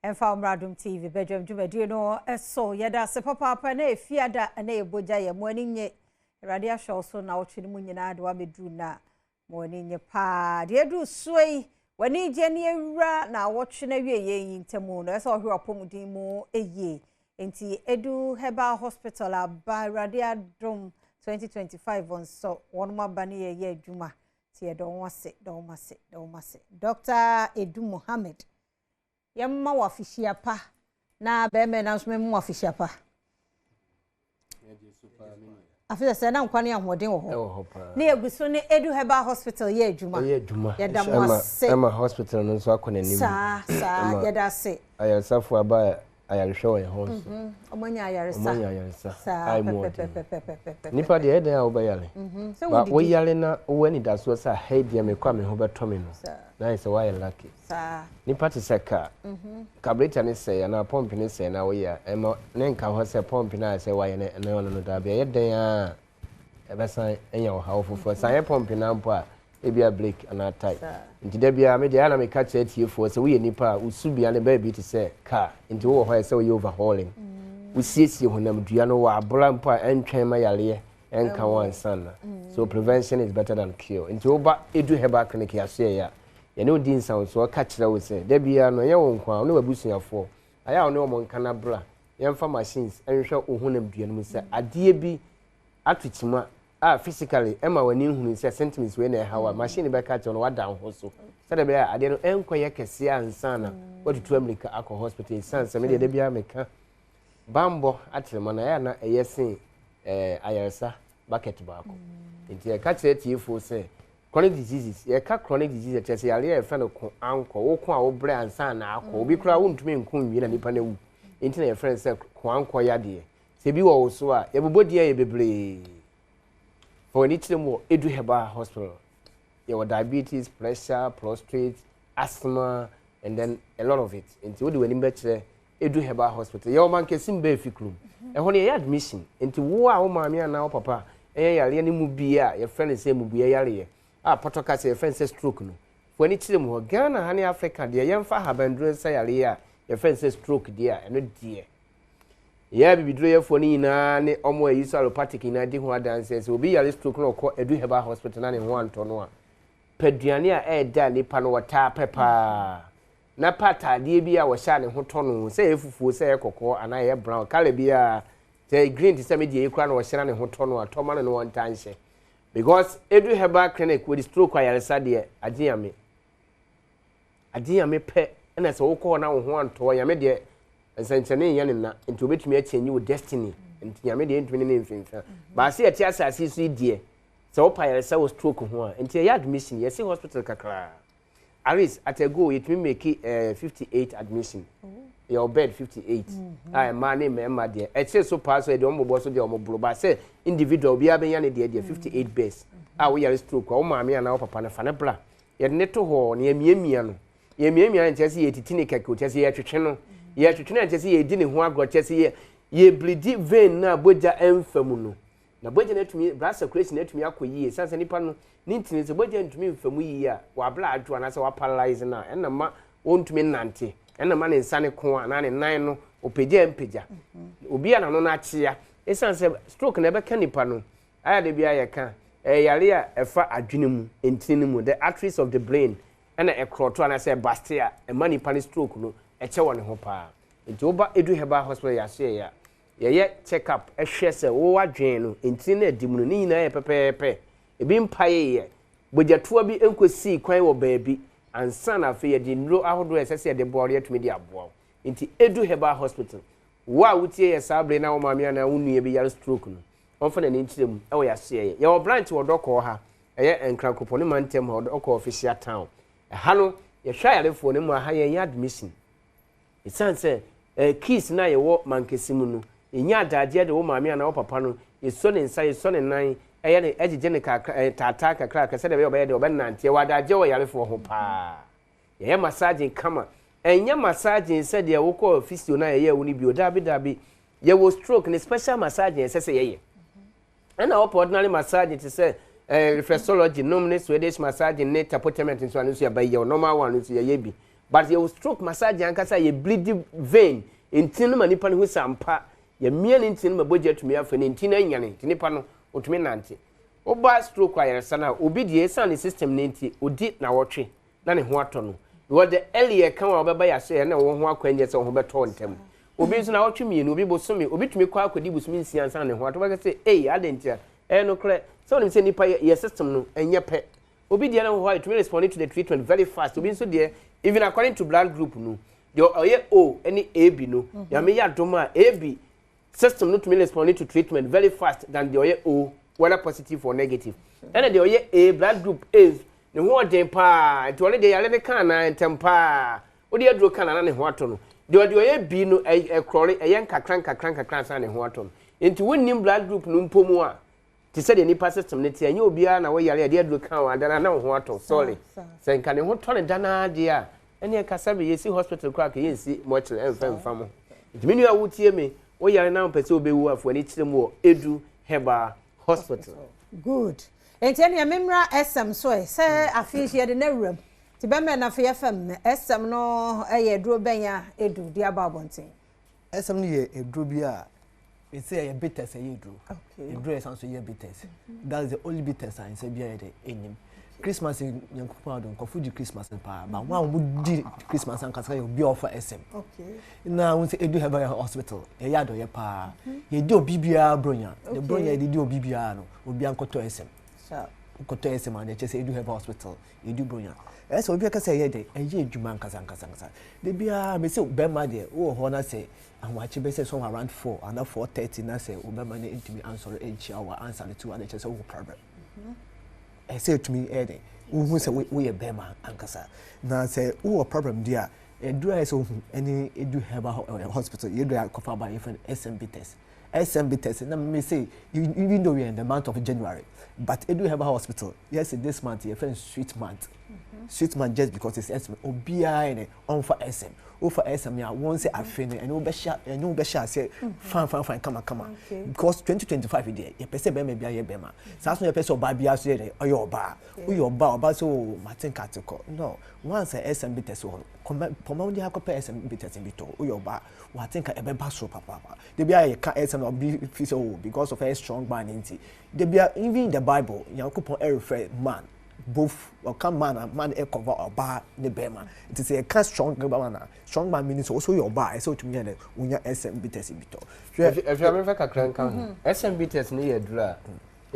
Ɛmfa wo mmra Adom TV badwam dwumadie no so. Yɛda ase papaapa na Efiada na yɛbɔ gya yɛ. Mo ani nye. Awurade ahwɛ wo so na wotwe no mu nyinaa de wabɛduru na mo ani nye paa. Deɛ ɛduru soɔ yi, w'ani gye ne awura na wɔtwe no awie yɛ yi ntamu no, ɛsɛ ɔhwɛ w'apɔmuden mu yie. Nti Edu Herbal Hospital aba, Awurade adom 2025 nso, wɔn aba ne yɛyɛ adwuma. Nti yɛdɔ wɔn ase, dɔ wɔn ase, dɔ wɔn ase. Dr. Edu Mohammed, yɛmma wɔ afihyia pa na bɛrima na nso mɛmu afihyia pa. Afei sɛ na nkwa ne ahoɔden wɔ hɔ ne yɛgu so ne Edu Herbal Hospital yɛ adwuma. Ɛyɛ adwuma. Yɛda mo ase. Ɛma hospital no nso akɔ n'anim. Saa, yɛda ase. Ayaresafo aba ayarehwɛ wɔ yɛn hɔ nso. Ɔmo anya ayaresa. Ɔmo anya ayaresa. Saa pɛpɛpɛpɛpɛpɛ. Nipa deɛ, ɛdɛn a wobɛyare sɛ ba wodidi. Woyare na wowɔ anidasoɔ sɛ ha yi deɛ mekɔ a me ho bɛtɔ me no, na ayɛ sɛ woayɛ lucky. Nipa te sɛ car, carburetor ne sɛe anaa pump ne sɛe na woyɛ a, ɛma ne nka hɔ sɛ pump no a sɛ woayɛ no ɛno ɔno no daabi, ɛyɛ dɛn a ɛbɛsan anya ɔhaw foforɔ. San yɛ pump no mpo a, ebia brake anaa tyre. Nti da biara me deɛ ɛyɛ na meka kyerɛ atiefoɔ sɛ woyɛ nipa a, wo subea ne baabi te sɛ car, nti wowɔ hɔ a ɛsɛ woyɛ overhauling, wosiesie honam dua no wɔ abora mpo a ɛntwɛn ma yareɛ ɛnka wo ansa na. So prevention is better than cure. Nti woba Edu Herbal Clinic yɛasoɛeɛ a, yɛne wo di nsawosoɔ ka kyerɛ wo sɛ da biara no, ɛnyɛ wo nko a, wo ne w'abusuafoɔ ayɛ a wo ne wɔn nka na bra yɛmfa machines nhwɛ wo honam dua no mu sɛ adeɛ bi ato kyima a physically ɛma w'ani nhunu sɛ symptoms wei na ɛha wo a, machine bɛka kyerɛ wo na wada wo ho so sɛdeɛ ɛbɛyɛ a adeɛ no ɛnkɔyɛ kɛseɛ ansa na watutu amirika akɔ hospital. Ɛsiane sɛ medeɛ da biara meka bambɔ atrema no ɛyɛ na ɛyɛ sen ayaresa bucket baako. Nti yɛka kyerɛ tiefoɔ sɛ chronic diseases, yɛka chronic diseases kyerɛ sɛ yareɛ a yɛfrɛ no ko ankɔ, wo ko a wobrɛ ansa na akɔ, obi koraa wontumi nko nwie na nipa no awu, nti na yɛfrɛ no sɛ ko ankɔ yadeɛ. Sɛ bi wɔ wo so a, yɛbobɔ din ayɛ bebree. Fa w'ani kyerɛ mu wɔ Edu Herbal Hospital. Yɛwɔ diabetes, pressure, prostate, asthma and then a lot of it. Nti wode w'anim bɛkyerɛ Edu Herbal Hospital. Yɛwɔ Mankasim bɛɛ fi kurom ɛhɔ no, yɛyɛ admission. Nti wo a wo maame anaa wo papa ɛyɛ yareɛ no mu bi a yɛfrɛ no sɛ mmubuiɛ yareɛ a pɔtɔ ka sɛ yɛfrɛ no sɛ stroke no, fo ani kyerɛ mu hɔ. Ghana ha ne Africa deɛ, yɛmfa ahabanduro nsa yareɛ a yɛfrɛ no sɛ stroke deɛ a, ɛno deɛ yɛn abibiduroyɛfoɔ no nyinaa ne ɔmo a ɛyi so allopathic nyinaa di ho adanseɛ sɛ obi yare stroke na ɔkɔ Edu Herbal Hospital na ne ho antɔ no a, pɛ aduane a ɛɛda nipa no wɔtaa pɛ paa na pɛ ataadeɛ bi a wɔhyɛ a ne ho tɔ no, sɛ ɛyɛ fufuo, sɛ ɛyɛ kɔkɔɔ anaa ɛyɛ brown colour biara, sɛ ɛyɛ green te sɛ me deɛ yi koraa na wɔhyɛ na ne ho tɔ no a, tɔ ma no na wɔntaa nhyɛ, because Edu Herbal Clinic wɔde stroke ayaresa deɛ, agye Nyame, agye Nyame pɛ. Ɛna sɛ wokɔ hɔ na wo ho antɔ, Nyame deɛ nsɛnkyerɛnne nyɛ ne na, nti obɛtumi akyɛnyi wo destiny. Nti Nyame deɛ ntumi ne ne mfimfini baase. Yɛte asase yi so yi deɛ, sɛ wopa ayaresa wɔ stroke ho a, nti ɛyɛ admission. Yɛsi hospital kakraa, at least at a go yɛtumi make 58 admission. Yɛwɔ bed 58 a mmaa ne mmarima deɛ ɛkyerɛ so paa so yɛde wɔn bobɔ so deɛ wɔn boro ba sɛ individual obiara bɛnya ne deɛ 58 beds a woyare stroke a, wo maame anaa wo papa no, fa ne bra, yɛde ne to hɔ na yɛmiamia no. Yɛmiamia no nkyerɛ sɛ yɛtiti ne kɛkɛ o, kyerɛ sɛ yɛtwetwe no. Yɛtwetwe no nkyerɛ sɛ yɛdi ne ho agorɔ, kyerɛ sɛ yɛbiridi vein no a bogya ɛmfa mu no na bogya no atumi, blood circulation no atumi akɔ yie. Ɛsiane sɛ nipa no ne ntini sɛ bogya ntumi mfa mu yie a, wabla adwo anaasɛ waparalyze no a, ɛna ma wɔntumi nnante, ɛna ma ne nsa ne ko anaa ne nan no ɔpagya mpagya obi a n'ano no akyea. Ɛsiane sɛ stroke na ɛbɛka nipa no ayɛ de bia yɛka ɛyɛ yare a ɛfa adwene mu ntini no mu, the arteries of the brain, ɛna ɛkorɔto anaasɛ ɛbaste a ɛma nipa no stroke no ɛkyɛ wɔ ne ho paa. Nti woba Edu Herbal Hospital yɛasoɛeɛ a, yɛyɛ check up, ɛhwɛ sɛ wo adwene no ntini no adi mu no ne nyinaa yɛ pɛpɛɛpɛ, ebi mpaeɛ, bogyatoa bi nkɔsii kwan wɔ baabi ansa na afei yɛde nnuro ahodoɔ a ɛsɛ sɛ yɛde boa wo no yɛatumi de aboa wo. Nti Edu Herbal Hospital, wo a wotie yɛ saa bere na wo maame anaa wo nua bi yare stroke no, ɔmfa n'ani nkyerɛ mu ɛwɔ yɛasoɛeɛ. Yɛwɔ branch wɔ Dɔkɔɔ ha, ɛyɛ Nkrankopɔn ne mantam ha, Ɔdɔkɔɔ official town ɛha no yɛhwɛ ayarefoɔ no mu. Aha yɛnyɛ admission ɛsiane sɛ keys no a yɛwɔ mankesi mu no, yɛnya adagyeɛ de wo maame anaa wo papa no, yɛsɔ ne nsa, yɛsɔ ne nan, ɛyɛ ne ɛgyegye ne kakra, taataa kakrakra sɛdeɛ ɛbɛyɛ ɔbɛyɛ deɛ ɔbɛnante. Ɛwɔ adagyeɛ wɔ yarefoɔ ho paa. Yɛyɛ massaging kama. Ɛnyɛ massaging sɛdeɛ wokɔ physio no a yɛyɛ wo no bio, daabi daabi. Yɛwɔ stroke ne special massaging ɛsɛ sɛ yɛyɛ, ɛna wɔpɛ ordinary massage te sɛ reflexology nom ne Swedish massage ne tapotement nso ano nso yɛbɛyɛ. Normal one nso yɛyɛ bi. But yɛwɔ stroke massage ankasa a yɛ bleed vein ntini no ma nipa no hu sɛ ampa yɛmia ne ntini no ma bogya atumi afa ne ntini anyane nti nipa no ɔtumi nante. Woba stroke ayaresa no a, obi deɛ ɛsiane ne system no nti ɔdi nawɔtwe na ne ho atɔ no because the earlier ɛka wo a wobɛba yɛahyɛ na wo ho akwannyɛ sɛ wo ho bɛtɔ wo ntɛm. Obi nso nawɔtwe mmienu, obi bosome, obi tumi kɔ akɔdi bosome nsia ansa na ne ho atɔ. Wobɛka sɛ ei adɛn ntia? Ɛyɛ nokorɛ sɛ wonim sɛ nipa yɛ system no ɛnyɛ pɛ. Obi deɛ no wɔ hɔ a ɛtumi respond to the treatment very fast, obi nso deɛ even according to blood group no, deɛ ɔyɛ O ne AB no, Nyame yɛ adom a AB system no tumi respond to treatment very fast than deɛ ɔyɛ O whether positive or negative. Ɛna deɛ ɔyɛ A blood group A ne ho ɔden paa nti ɔno deɛ yare no ka anaa ntɛm paa wode aduro ka no ana ne ho atɔ no. Deɛ ɔde ɔyɛ B no ɛkrɔre ɛyɛ nkakra nkakra nkakra ansa ne ho atɔ no. Nti wonnim blood group no mpo mu a Te sɛ deɛ nnipa system no teɛ, ɛnyɛ obiara na woyare a yɛde aduro ka wo a da no ara na wo ho atɔ wo. Sorry. Sɛ nka ne ho tɔ no da no ara deɛ a, ɛneɛ nka sɛbe yɛsi hospital koraa anka yɛnsi mortuary ɛmfa mfa mo ho. Nti me nua a wotie me, woyare na wopɛ sɛ wobɛwu a, fa w'ani kyerɛ mu wɔ Edu Herbal Hospital. Good. Nti ɛneɛ memmra SM so ɛ, sɛ afe yi nso yɛde no awura mu. Nti bɛmɛ no afei FM, SM no yɛ aduro bɛn a Edu de aba abɔnten? SM no yɛ aduro bi a Ese ɛyɛ bitters ɛyɛ aduro. Aduro a ɛsan so yɛ bitters. That's the only bitters a nsa biara yɛ dɛ ɛnim. Christmas Nyankopɔn adom nkurɔfo di Christmas paa ba wɔn a wɔn di Christmas ankasa yɛ obi a ɔfa SM. Na wɔn sɛ edu Heaven Hospital yɛyɛ adɔyɛ paa. Yɛdi obi biara bronya. The bronya yɛde di obi biara no obi ankɔtɔ SM. Kɔtɔ SM a na ɛkyɛ sɛ edu Heaven Hospital yɛdi bronya. Ɛsɛ obi akasa ɛyɛ dɛ ɛyɛ adwuma ankasa ankasa ankasa. Da biara mese bɛrima deɛ wowɔ hɔ na sɛ Ahomakye bɛsɛ somewhere around 4 anaa 4:30 na sɛ wo bɛma no ntumi ansɔre ankyia wo a ansa no tu a na kyerɛ sɛ wowɔ problem. Ɛsɛ sɛ ɛtumi ɛyɛ dɛn wohu sɛ woyɛ bɛrima ankasa. Na sɛ wowɔ problem deɛ a aduru a ɛsɛ sɛ wohu ɛne ɛdu herbal hospital yɛduru a kɔfa ba yɛfrɛ no SMB test. SMB test na me say even though we are in the month of January but ɛdu herbal hospital yes this month yɛfrɛ no sweet month. Sweet month just because it's SM obiara yɛ dɛn ɔnfa SM. Wofa SM a, wɔn sɛ afe no ɛne wo bɛhyɛ ɛne wo bɛhyɛ aseɛ fine fine fine kama kama. Because 2025 deɛ yɛpɛ sɛ bɛrima biara yɛ bɛrima. Saa nso na yɛpɛ sɛ ɔbaa biara nso yɛ dɛ ɔyɛ ɔbaa. Woyɛ ɔbaa ɔbaa sɛ oo mate nka ate kɔ. No, once a SM bi tɛse hɔ no, kɔma pɔma wode akɔpɛ SM bi tɛse bi tɔ. Woyɛ ɔbaa, wate nka ɛbɛba soro papaapa. Da biara yɛka SM na obi fi sɛ oo because of ɛyɛ strong man nti. Da biara even in the Bible, Nyankopɔn ɛrefrɛ man both ɔka man a man ɛkɔva ɔbaa ne bɛrima nti sɛ yɛka strong man a strong man meaning sɛ ɔsɛ woyɛ ɔbaa ɛsɛ wotumi yɛ dɛ wonya SM bitters bi tɔ hwɛ. Ɛfiri a memfa kakra nka ho SM bitters no yɛ aduro a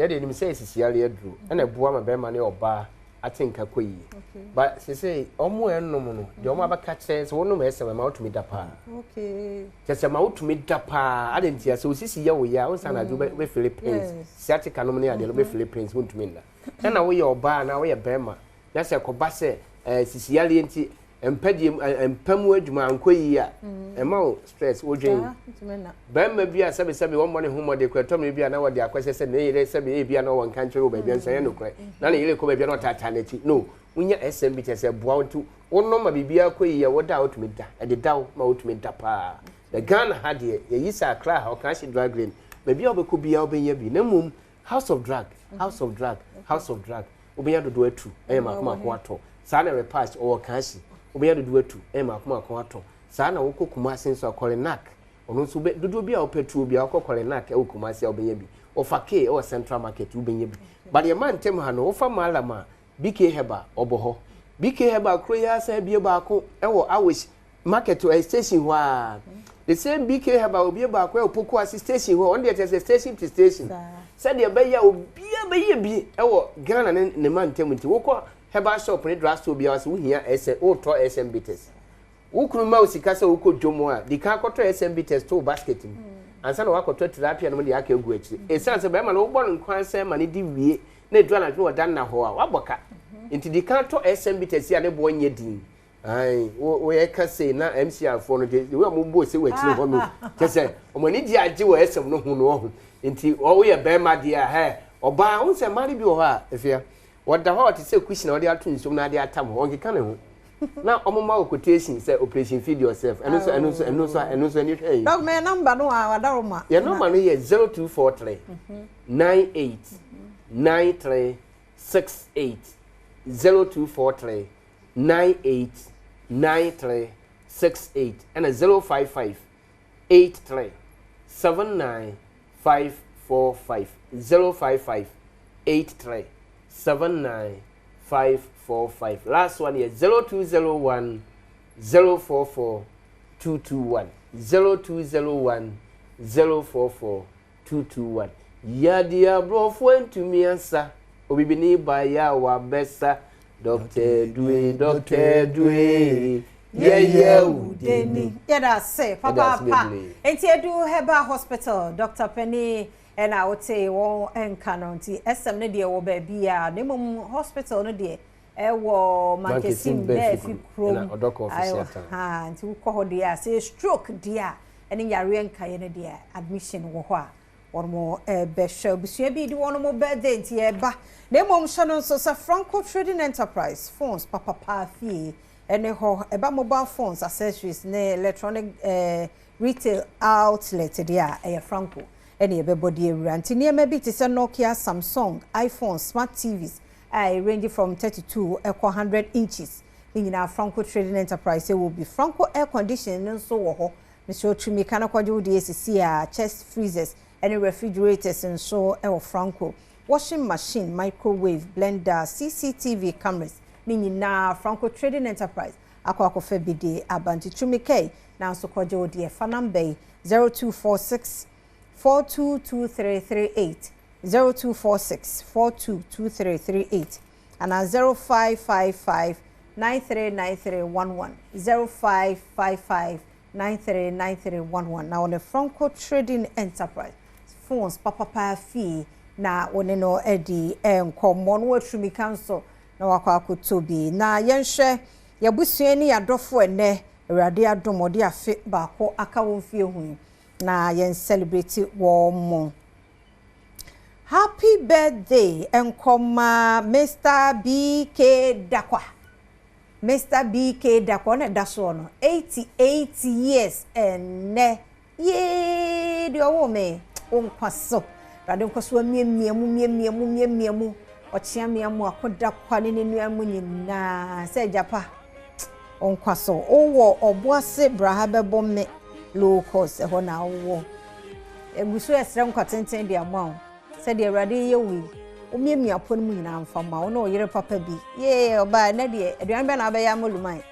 yɛde nim sɛ ɛsisi yareɛ aduro ɛna ɛboa ma bɛrima ne ɔbaa ate nka kɔ yie ba sesei ɔmo a ɛnom no deɛ ɔmo abɛka kyerɛ sɛ wonom SM ɛma wotumi da paa kyɛ sɛ ma wotumi da paa ade ntia sɛ osisi yɛ wo yɛ a wonsa anadwo wobɛfili pains sciatica nom ne adeɛ no wobɛfili pains wontumi nna Ɛna woyɛ ɔbaa anaa woyɛ barima na sɛ ɛkɔba sɛ ɛɛ sisi yareɛ nti mpadie mu ɛɛ mpa mu adwuma ankɔ yie a ɛma wo stress wodwen barima bi a sɛbesɛbe wɔmmɔ ne ho mmɔden kora ɛtɔ mmere bi a na wɔde akɔhyɛ sɛ ne yere sɛbe ebi a na ɔwɔ nka nkyerɛ wɔ baabi a nso ɛnyɛ nokorɛ na ne yere kɔ baabi a na ɔtaataa n'akyi no wonya SM bi kyerɛ sɛ ɛboa wo nti wonom ma biribiara kɔ yie a woda a wotumi da ɛdeda wo ma wotumi da paa na Ghana ha deɛ yɛyi sɛ Accra ha ɔka ahye dry green baabi a wobɛkɔ biara wobɛnya bi na mmom House of drug, house of drug, house of drug. Wobɛnya dodoɔ atu ɛyɛ mako mako atɔ. Saa na Repash ɔwɔ Kanshi. Wobɛnya dodoɔ atu ɛyɛ mako mako atɔ. Saa na wokɔ Kumasi nso a Kɔlenak ɔno nso wobɛ dodoɔ bi a wopɛ tuo biara wokɔ Kɔlenak ɛwɔ Kumasi a wobɛnya bi. Wɔfa K ɛwɔ Central Market wobɛnya bi. But yɛn mantam ha no wofa Mallam a BK Herbal ɔbɔ hɔ. BK Herbal kuro yi ara san abue baako ɛwɔ Awish market hɔ, ɛyɛ station hɔ ara. The same BK Herbal obue baako ɛwɔ Pokuase station hɔ, ɔno deɛ kyerɛ sɛ station to station. Sɛdeɛ ɛbɛyɛ a obiara bɛyɛ bi ɛwɔ Ghana ne ne mantam nti, wokɔ herbal shop ne drug store biara sɛ wohia SM, wotɔ SM bitters. Wo kunu ma wo sika sɛ wokɔ dwom a, di kan kɔtɔ SM bitters to wo basket mu ansa na woakɔtɔ tilapia nom deɛ aka agu akyire. Ɛsiane sɛ bɛrima no wobɔ no nkwansɛn ma no di wie na ɛduru anadwo na ɔda nna hɔ a, woabɔ ka. Nti di kan tɔ SM bitters yi a ne boɔ nyɛ din. Ae, wo wo yɛka sei na MCR foɔ no de, the way wɔn bɔ ose wɔ akyire hɔ no, kyɛ sɛ wɔn ani gye agye wɔ SM no ho no ɔho. Nti woyɛ bɛrima deɛ a, hɛ, ɔbaa, wohu sɛ mmaa no bi wɔ hɔ a, Afia, wɔda hɔ a ɔte sɛ cushion a wɔde ato nsuom na ade atam hɔ, ɔnkeka ne ho. Na wɔn ma wo quotation sɛ operation feed yourself, ɛno nso, ɛno nso, ɛno nso, ɛno nso ani hwɛ yi. Dɔk, mɛ nɔmba no a wadaroma. Yɛn nɔmba no yɛ 0243 98 93 68 0243 98. 93 68 ɛna 055 83 79 545 055 83 79 545 last one yɛ 0201 044 221 0201 044 221 Yadeɛ aborɔfo antumi asa obibini baeɛ a wabɛsa Doctor Edue Doctor Edue yɛyɛ wo deni. Yɛda ase papaapa. Nti Edu Herbal Hospital Doctor Panin ɛna wote wɔn nka no nti SM no deɛ wɔ baabi a na mmom hospital no deɛ ɛwɔ Mankesim Bɛɛfi kurom. Nti wokɔ hɔ deɛ a sɛ stroke deɛ a ɛne yareɛ nkaeɛ no deɛ admission wɔ hɔ a wɔn bɛhwɛ. Abusua bi di wɔn birthday nti ɛba. Na mmom hyɛ no nso sɛ Franco Trading Enterprise phones papapa fie ɛne hɔ ɛba mobile phones accessories ne electronic retail outlet deɛ a ɛyɛ Franco ɛne ɛbɛbɔ de awura. Nti nneɛma bi te sɛ Nokia, Samsung, iPhone, smart TVs a range from 32 ɛkɔ 100 inches ne nyinaa Franco Trading Enterprise ɛwɔ bi. Franco air condition no nso wɔ hɔ. Mesɛ otumi ka na kɔgye wo deɛ esisi a chest freezers ɛne refrigerators nso ɛwɔ Franco. Washing machine, microwave, blender, CCTV cameras ne nyinaa Franco Trading Enterprise akɔ akɔfa bi de aba. Nti tumi kɛi nanso kɔgye wo deɛ fa number yi 0246 422338 0246 422338 ana 0555 939311 0555 939311 na wɔne Franco Trading Enterprise phones papapa fie na wɔne no adi nkɔmmɔ no watumi ka nso na wakɔ akɔtɔ bi. Na yɛnhwɛ yɛabusua ne yɛadɔfo ɛnɛ Awurade adom ɔde afe baako aka wɔn fie ho yi na yɛn celebrate wɔn mo. Happy birthday nkɔma Mr. BK Dakwa. Mr. BK Dakwa ɔna ɛda soɔ no 88 years ɛnɛ. Yee deɛ ɔwɔ me wo nkwa so. Awurade nkɔ so amiamia mu miamia mu miamia mu ɔkyea mmea mu akoda kwa ne ne nua mu nyinaa sɛ agyapa nkwa so. Wowɔ ɔboase braha bɛbɔ me low cost ɛhɔ na wowɔ. Egu so ɛsrɛ nkwa tenten de ama wo sɛdeɛ Awurade yɛ wo yi womiamia po no mu nyinaa mfa ma wo ne ɔyere papa bi. Yee ɔbaa ɛnɛ deɛ aduane bɛ na wabɛyɛ ama luman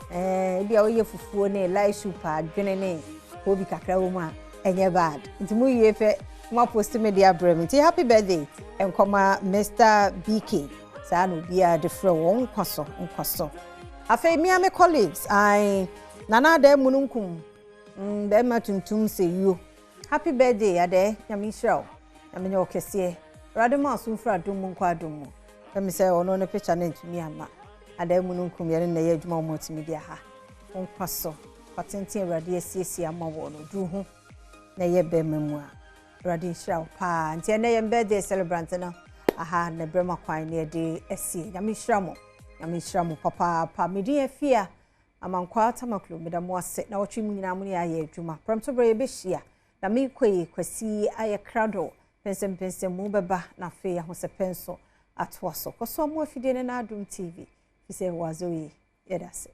ebi a woyɛ fufuo ne light soup adwene ne obi kakra wɔ mu a ɛnyɛ bad. Nti mu yie pɛ mo apost me de abrɛ me. Nti happy birthday nkɔma Mr. BK saa na obiara de frɛ wɔn nkwa so nkwa so. Afei mmea me colleagues ai nana ada mu no nkum bɛrima tuntum sɛ yuo. Happy birthday adɛ Nyame nhyira wo Nyame nyɛ wo kɛseɛ. Awurade ma aso mfiri adom mu nkɔ adom mu. Ɛmi sɛ ɔno ne picture no ntumi ama ada mu no nkum yɛne na ɛyɛ adwuma wɔ multimedia ha. Nkwa so patenten Awurade asiesie ama wɔ no duru ho na ɛyɛ bɛrima mu a Awurade nhyira wo paa. Nti ɛnɛ yɛn birthday celebrant no aha na brɛma kwan ne yɛde asie. Nyame nhyira mo, Nyame nhyira mo papaapa. Medin afia Amankwa Tamaklo meda mo ase na wɔtwe mu nyinaa mo ne ayɛ adwuma. Prɛmto berɛ yɛbɛhyia na meekɔ yi Kwasi ayɛ krado pɛnsɛmpɛnsɛm mu bɛba na afei ahosɛpɛ nso atoa so. Kɔ so mo afidie ne n'Adom TV fi sɛ wɔazo yi yɛda ase.